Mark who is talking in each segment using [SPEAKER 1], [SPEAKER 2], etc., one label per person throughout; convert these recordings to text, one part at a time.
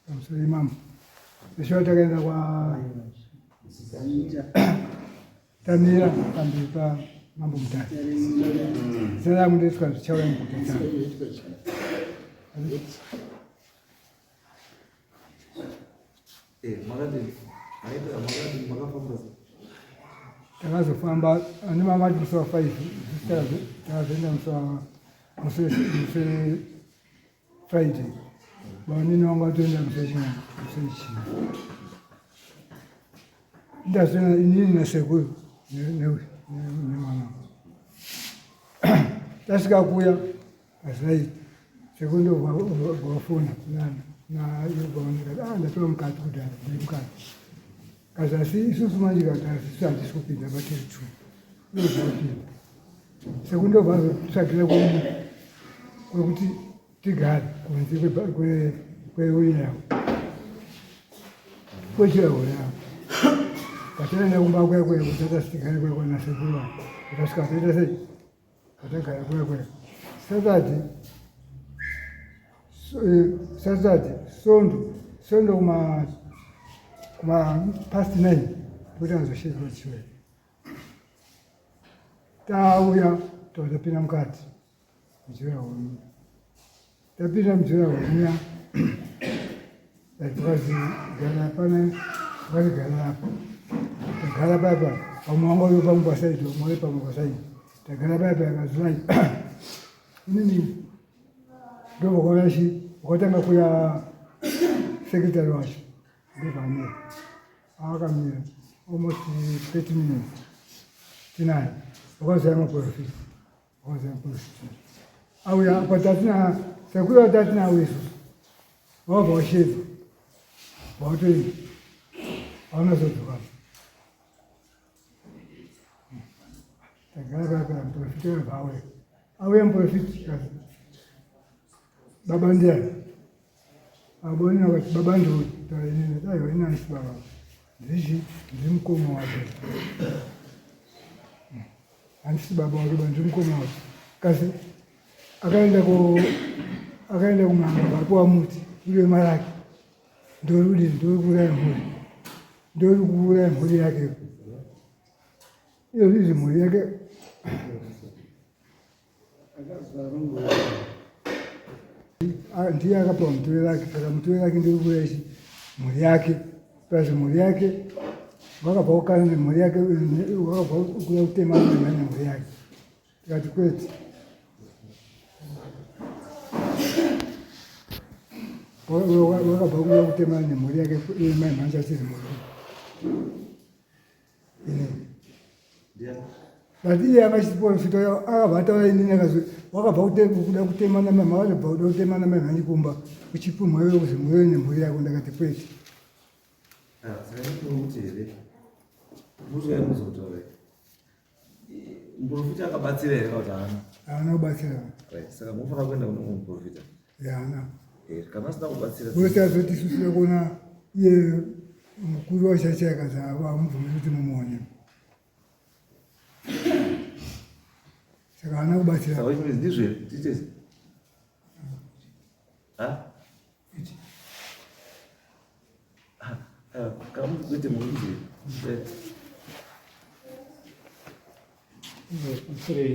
[SPEAKER 1] Pamusoro imambo. Zveshuwa takaenda kwa tamira pamberi pa mambo Mutasa. Zita rangu ndoitwa Zvichauya Mukutasa.
[SPEAKER 2] Eh, makadini? Maita makadini makafamba sei?
[SPEAKER 1] Takazofamba ane mama ati musi wa 5 takazoenda musi wa musi musi Friday babanini wangu atoenda musi wechina musi wechina ndazoenda inini nasekuru nemwana tasvika kuya hazvaiti sekuru ndobvafona nayobaoneka ah ndatova mukati kudhara ndiri mukati kazi asi isusu manje kati asisu hatisi kupinda patiri two ndozvapinda sekuru ndobva azotsvagira kwekuti tigare kunze kweuya yavo kwechirahoro yavo patinoenda kumba kuya kuya kuti tatasi tigare kuya kwana sekuru vavo tasvika toita sei patagara kuya kuya Saturday Saturday Sondo Sondo kuma kuma past 9 kuti anzoshedzwa chiwe tauya tozopinda mukati mujura homu tapinda mujura homuya tikazi gara pana tikazi gara apa tagara papa vamwe vanga vari pamwe pasaidi vamwe vari pamwe pasaidi tagara papa akazai inini ndobva chi wakatanga kuya sekretary wacho ndobva amira akamira almost 30 minutes tinaye wakaziva maprofita wakaziva maprofita auya apa tatina sekuru tatina isusu wabva washedza watoenda haunazodzoka tagara paya muprofita wabva auya auya muprofita baba ndiani Abona vakati baba ndotaura aiwa ini handisi baba ndichi ndiri mukoma wake handisi baba wake ba ndiri mukoma wake kasi akaenda ku akaenda kun'anga akapiwa muti uri wemaraki ndorudi ndori kuuraya mhuri ndori kuuraya mhuri yake iyo izvi mhuri yake Ndiye akapiwa mutuvi rake saka mutuvi rake ndiri kureshi mhuri yake plus mhuri yake wakabva kukana nemhuri yake wakabva kuda kutema nemhuri yake tikati kwete wakabva kuda kutema nemhuri yake iye mai mhanje asiri mhuri but iye akachiprofita akabva ataura inini akazi wakabva kuda kutema namama wakabva kuda kutema namai mhanyi kumba uchipumha iwe kuzi mwewe nemhuri yako ndakati kwete
[SPEAKER 2] muprofita akabatsira here kuti haana
[SPEAKER 1] haana kubatsira
[SPEAKER 2] saka munofanira kuenda kune mumwe muprofita
[SPEAKER 1] haana
[SPEAKER 2] eh, kana asina kubatsira
[SPEAKER 1] kuti azoti isusu kuona iye mukuru wachache akazi amubvumiri kuti mumuone saka haana kubatsira
[SPEAKER 2] ndizvo here titese Kamukuti munzi.
[SPEAKER 3] Pamusoro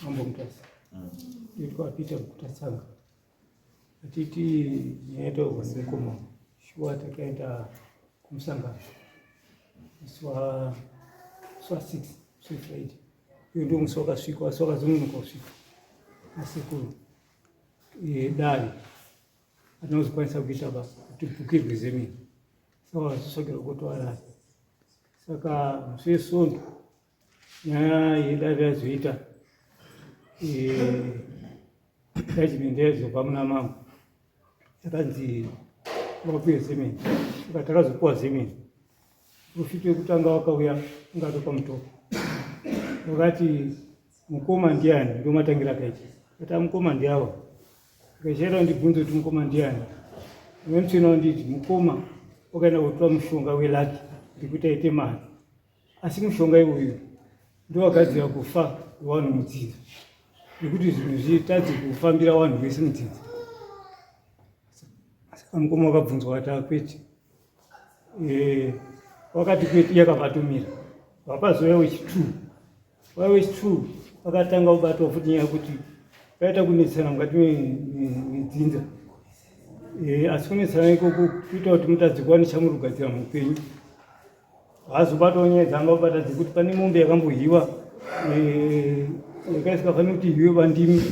[SPEAKER 3] mambo Mutasa. Nditwa Peter Mkutatsanga. Atiti nyaya yataurwa nemukoma shuwa takaenda kumusangano musi wa musi wa 6 musi weFriday. Iyo ndio musi wakasvikwa asi wakazononoka kusvika nasekuru dare atinozokwanisa kuita basa kuti bhukirwe zemini saka vazosvakira kutoarara saka musi wesvondo nyaya yedare yazoita judgment yaizobva muna mambo yakanzi vakapiwe zemeni saka takazopiwa zemeni Profita wekutanga wakauya ungatopa mutoko wakati mukoma ndiani ndomatangira akaita kati mukoma ndiawa Saka ndibvunze kuti mukoma ndiani. Mweya mutsvene wanditi mukoma wakaenda kotora mushonga welaki ndikuti aite mari. Asi mushonga iwoyu ndowagadzira kufa wevanhu mudzinza nekuti zvinhu zvitadze kufambira vanhu vese mudzinza. Saka mukoma wakabvunzwa akati akwete. Eh, wakati kwete iye akabva atomira. Vapazouya wechi2. Waya wechi2 akatanga kubatwa futi nyaya yekuti paita kunetsana mukati medzinza. Eh, asi kunetsana ikoko kuita kuti mutadze kuva nechamuri kugadzira muupenyu. Haazobatwawo nyaya dzaanga kubata dzekuti pane mombe yakambohiwa eh, yanga isingafaniri kuti ihiwe pandimi.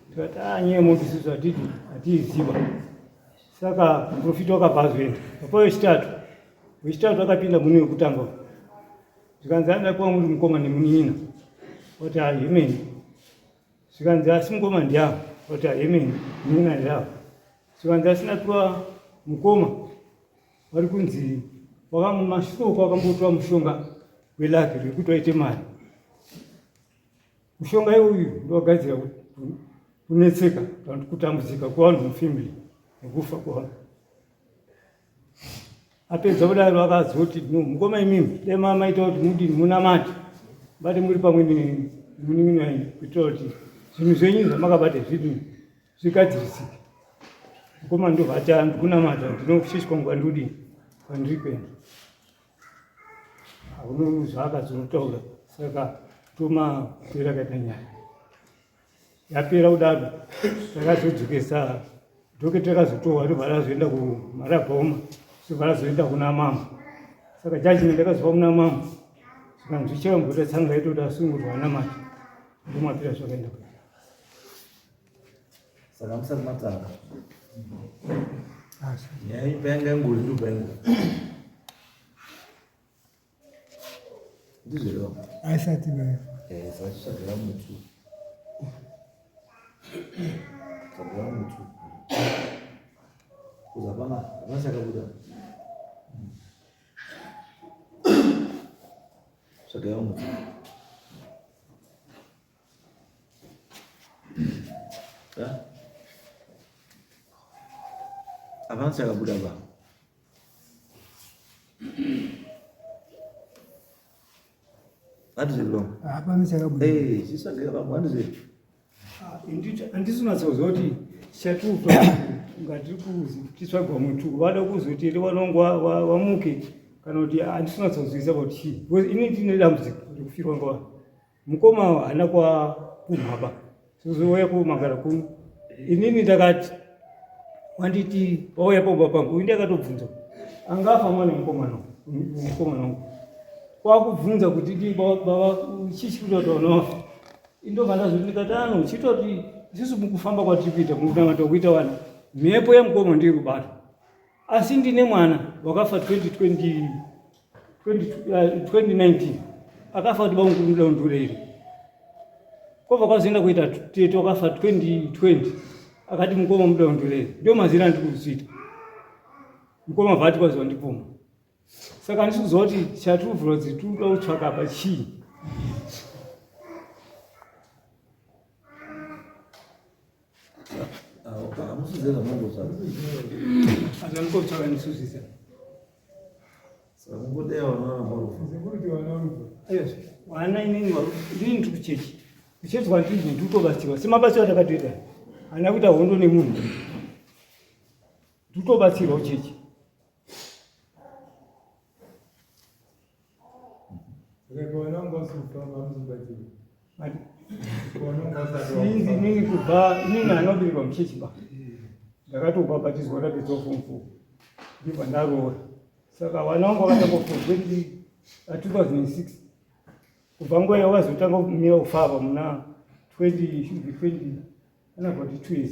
[SPEAKER 3] Tikati ah, nyaya yemombe isusu hatidi hatiiziva. Saka muprofita wakabva azoenda. Papa wechitatu, wechitatu akapinda mune wekutanga. Zvikanzi anoda kuva muri mukoma nemunin'ina. Wati ah, yemene. Zvikanzi asi mukoma ndiavo. Wati ah, yemene, munin'ina ndiavo. Zvikanzi asina kuva mukoma vari kunzi wakamumashure wakambotora mushonga welaki rekuti waite mari. Mushonga iwoyu ndowagadzira kunetseka kana kutambudzika kwevanhu mufamily nekufa kwevanhu. Apedza kudaro akazoti no mukoma imimi dai mamaita kuti mudini munamate bate muri pamwe nemunin'ina wenyu kuitira kuti zvinhu zvenyu zvamakabata zvidini zvigadzirisike. Mukoma ndobva ati ndikunamata ndinokuchechi kwangu kwandiri kwandiri kuenda. Hakuno zvaakazotaura saka tomapera kaita nyaya yapera kudaro takazodzokesa dhoke takazotorwa tobva tazoenda kumarabhoma tobva tazoenda kuna mambo saka judgment yakazopa kuna mambo zvikanzi zvichakamboita tsanga yetoti asungurwa anamata ndomapira zvakaenda kudaro.
[SPEAKER 2] Saka musati matanga nyaya payanga ingori ndo paingori ndizvo here baba?
[SPEAKER 1] Aisati baba.
[SPEAKER 2] Eh, saka chitsvagira mutu tsvagira mutu kuza hapana hapana chakabuda tsvagira mutu. Hapana chakabuda ba. Handizvo.
[SPEAKER 1] Hapana chakabuda.
[SPEAKER 2] Eh, chisagera vamwe handizvo.
[SPEAKER 3] Handisi kunatsoziva kuti chatupa ngatiri kutsvagwa mutu vada kuzoti here vanongo vamuke kana kuti handisi kunatsoziva kuti chii because ini ndine dambudziko rekufirwa ngavana. Mukoma haana kwapumha ba zozouya kumagara kuno inini ndakati wanditi wauya pamba pangu uyu ndakatobvunza angafa mwana mukomana mukomana wangu kwakubvunza kuti di baba chichi kuti wati wanofa indobva ndazoti ndikati ano chitoti isusu mukufamba kwatiri kuita mukunamata kuita wana mhepo yemukoma ndiri kubata asi ndine mwana wakafa 2020 2019 akafa kuti bamukuru ndaundure iri kwabva kwazoenda kuita tete wakafa 2020 akati mukoma muda undure iri ndio mazira andiri kuzoita mukoma vati kwaziva ndipuma saka handisi kuziva kuti chatiri kuvhura kuti tiri kuda kutsvaka apa chii. Vana inini ndini ndiri kuchechi kuchechi kwandiri ndiri kutobatsirwa semabatsiro atakatoita handina kuita hondo nemunhu ndiri kutobatsirwa kuchechi. Sinzi inini kubva inini anoberekwa muchechi ba ndakatobhabhatidzwa ndapedza form four ndibva ndaroora saka vana vangu vakatanga form 2006 kubva nguva iyo vakazotanga kumira kufamba muna 20 should be 20 ana about 2 years.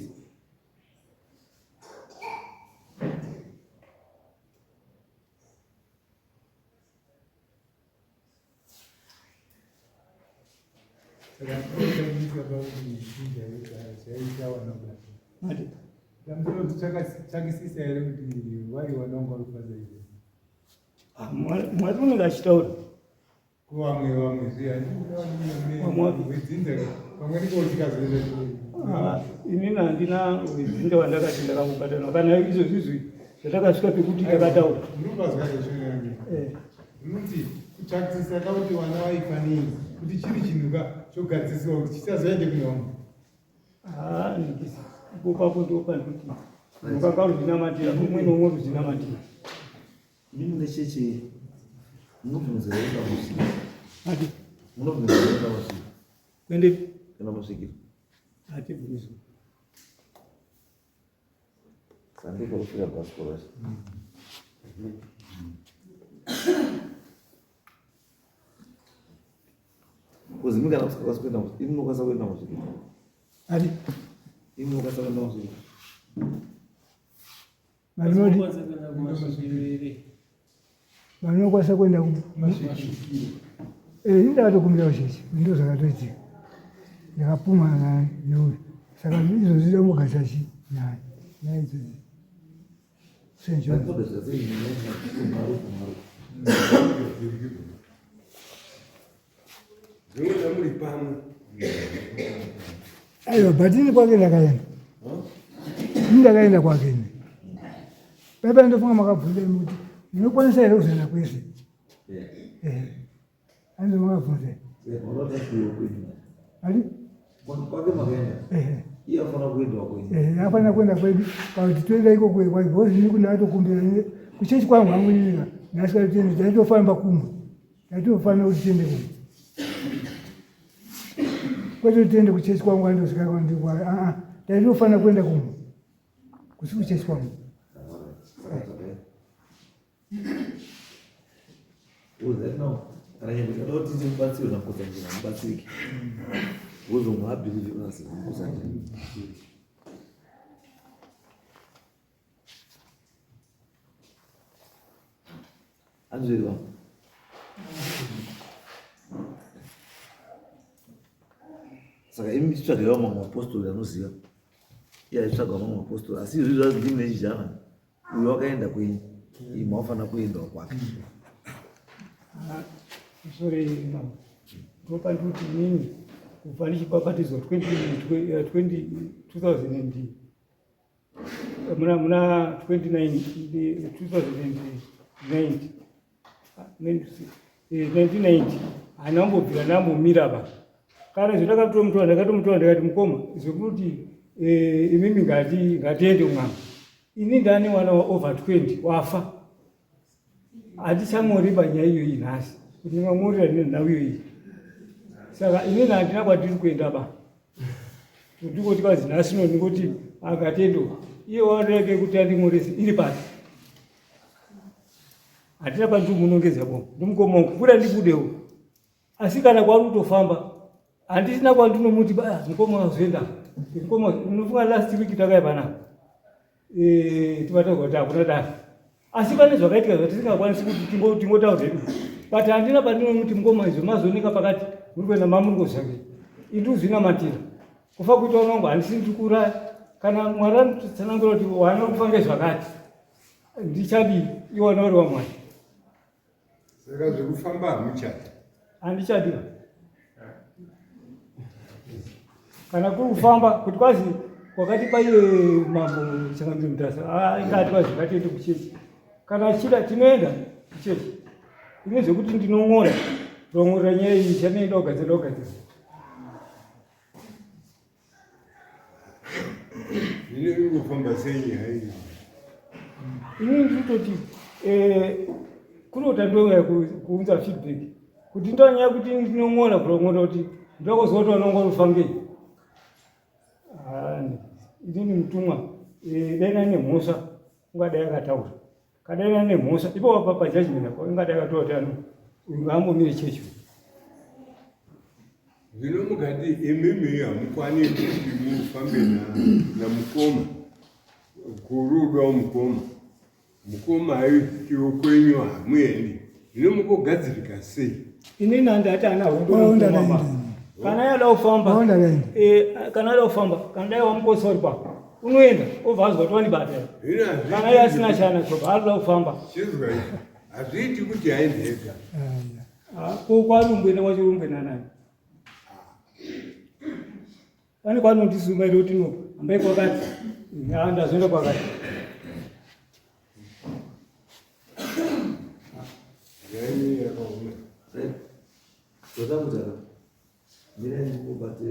[SPEAKER 1] Tsvakisisa here kuti wai wanonga uri kufaza izvi?
[SPEAKER 3] Mwari unenge achitaura.
[SPEAKER 4] Vamwe vamwe zviya wedzinza pamwe ndiko chikazoenda.
[SPEAKER 3] Ah, inini handina wedzinza wandakati ndakambobatana kana izvozvi izvi zvatakasvika pekuti takataura.
[SPEAKER 4] Munopazwa zvezvinenge.
[SPEAKER 3] Eh.
[SPEAKER 4] Munoti kutsvakisisa kakuti vana vaifa nei kuti chiri chinhu ka chogadziswa kuti chisazoende kune vamwe.
[SPEAKER 3] Ah, ndikisi. Ipo papo ndipo pandikuti mukanga ruzvinamatira umwe neumwe ruzvinamatira.
[SPEAKER 2] Imi mune chechi munobvunzira kuenda kusvikiro.
[SPEAKER 3] Ati
[SPEAKER 2] Munobvunzira kuenda kusvikiro.
[SPEAKER 3] kuende
[SPEAKER 2] Kuenda kusvikiro.
[SPEAKER 3] hatibvunzwi.
[SPEAKER 2] Sandiko kusvika gospel racho. Kuzi imi kana musingakwanisi kuenda imi munokwanisa kuenda kusvikiro.
[SPEAKER 1] Ati
[SPEAKER 2] Imi munokwanisa kuenda kusvikiro.
[SPEAKER 1] Vanokwanisa kuenda eh, ini ndakatokumbira kuchechi ndo zvakatoitika ndakapumana neuyu saka izvozvi ndamugadzira chi nyaya nyaya idzodzi St. John
[SPEAKER 4] Zvinoda muri pamwe.
[SPEAKER 1] Aiwa, but ini kwake ndakaenda. Ini ndakaenda kwake ini. Paipa ndofunga makabvunza imi kuti munokwanisa here kuzoenda kwese? Eh. Anzi makabvunza. Ati?
[SPEAKER 2] Kwake makaenda.
[SPEAKER 1] Eh.
[SPEAKER 2] Iye afanira kuenda kwenyu.
[SPEAKER 1] Eh, afanira kuenda kwedu. Kana kuti toenda iko kwe kwake because ini ndakatokumbira kuchechi kwangu hangu ini ndasika tiende taitofamba kumwe. Taitofanira kuti tiende kumwe. Kwete tiende kuchechi kwangu andosvika kwandikwa. Ah ah. Taitofanira kuenda kumwe. Kusi kuchechi kwangu.
[SPEAKER 2] Kana nyangwe tikada kuti timubatsire naMukotsanjera hamubatsiriki. Because umwe haabhilivhi unasi Mukotsanjera. Anzwirwa. Saka imi muchitsvagaiwa mamwe mapostori anoziva. Iye achitsvaga mamwe mapostori asi izvi zvazi ndimi nechijana. Uyo wakaenda kwenyu. Imi mafanira kuendawo kwake.
[SPEAKER 3] Sorry mama. Ndopa ndikuti inini kubva ndichibhabhatidzwa 20 2000 muna muna 29 2009 1990 haina kumbobvira ndambomira ba kana izvo ndakatomutora ndakatomutora ndikati mukoma zvekuti eh, imimi ngati ngatiende kumwamba ini ndane mwana wa over 20 wafa hatichamoriba nyaya iyoyi nhasi kuti ndingamorira nenhau iyoyi saka inini handina kwatiri kuenda ba ndikoti kwazi nhasi no ndingoti akatendwa iye warege kuti andimorese iri pasi hatina pandiri bo ndimukoma kupfuura ndibudewo asi kana kwari kutofamba handisina kwandinomuti ba mukoma wazoenda mukoma unofunga last week takaya panapa eh, tivataura kuti hakuna dare asi pane zvakaitika zvatisingakwanisi kuti tingotaura hedu but handina pandinomuti mukoma izvo mazooneka pakati muri kuenda mamuri kozvake induzvinamatira kufa kuita unongo handisi ndiri kuuraya kana mwari anotsanangura kuti wana kufa ngezvakati ndichadii iwana uri wamwari
[SPEAKER 4] Saka zvekufamba hamuchadi.
[SPEAKER 3] Handichadi. Kana kuri kufamba kuti kwazi kwakati paiye mambo Changamire Mutasa ah, ingati kwazi ngatiende kuchechi. Kana achida tinoenda kuchechi. Ine zvekuti ndinong'ora ndong'ora nyaya iyi chanoenda kugadzira kugadzira.
[SPEAKER 4] Zvino kufamba sei nyaya iyi?
[SPEAKER 3] Ini ndinototi eh, kunota ndouya kuunza feedback kuti ndonyaya kuti ndinong'ora kurong'ora kuti ndokuziva kuti vanong'ora ufambei. Ah, inini mutumwa eh, dai nane mhosva ungadai akataura kadai nane mhosva ipo wapa pajudgment apo ungadai akataura kuti ano uyu ngaambomire chechi
[SPEAKER 4] Zvino mukati imimi hamukwani kuti mufambe namukoma kurudo mukoma mukoma aitiwo kwenyu hamuendi zvino mukogadzirika sei
[SPEAKER 3] inini handati ana hondo kana yada kufamba eh, kana yada kufamba kana dai wamukosa uri pako unoenda obva azwa kuti wandibata kana iye asina chana choba arikuda kufamba
[SPEAKER 4] chizwa hazviiti kuti aende ega
[SPEAKER 3] Ah, ko kwarumbwena kwacho rumbwena nani? Pane kwanondisuma iri kuti no, hambai kwakati. Ah, ndazoenda kwakati.
[SPEAKER 2] Toda kutaura. Mirai ndikubate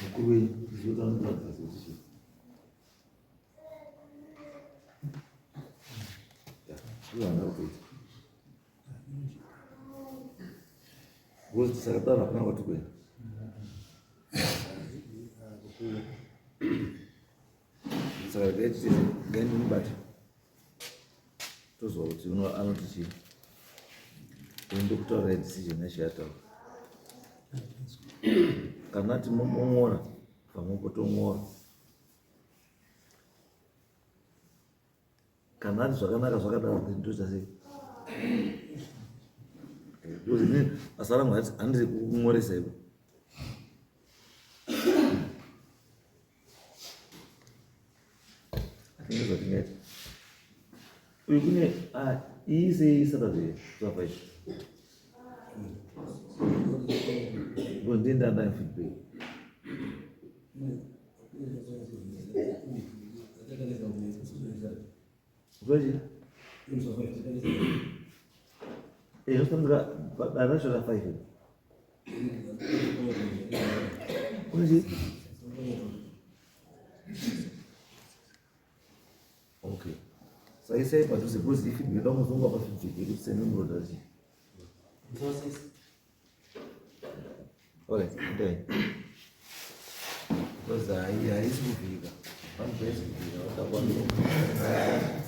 [SPEAKER 2] mukuru wenyu ndizotanga kuti chii. Because tisakadaro hapana kwati kuenda. Saka regai titi regai ndimubate tozwa kuti anoti chii. Ndokutaura decision yacho yataura. Kana ati mong'ora pamwepo tong'ora. Kana ati zvakanaka zvakadaro then toita sei? Because ini basa rangu handiri kung'oresa ivo. Atinge zvatingaita. Uyu kune ah, iyi sei Saturday zvabva izvi. Because ndiye ndanda feedback. Zvachi? Eh, zvofanira dare racho ra 5. Kune Okay. Saisai padhuze because if you don't muzungu apa feedback yekuti send muroda chi. Alright, ndai. Because haisi kuvhika. Vanhu haisi kuvhika vatakwamira.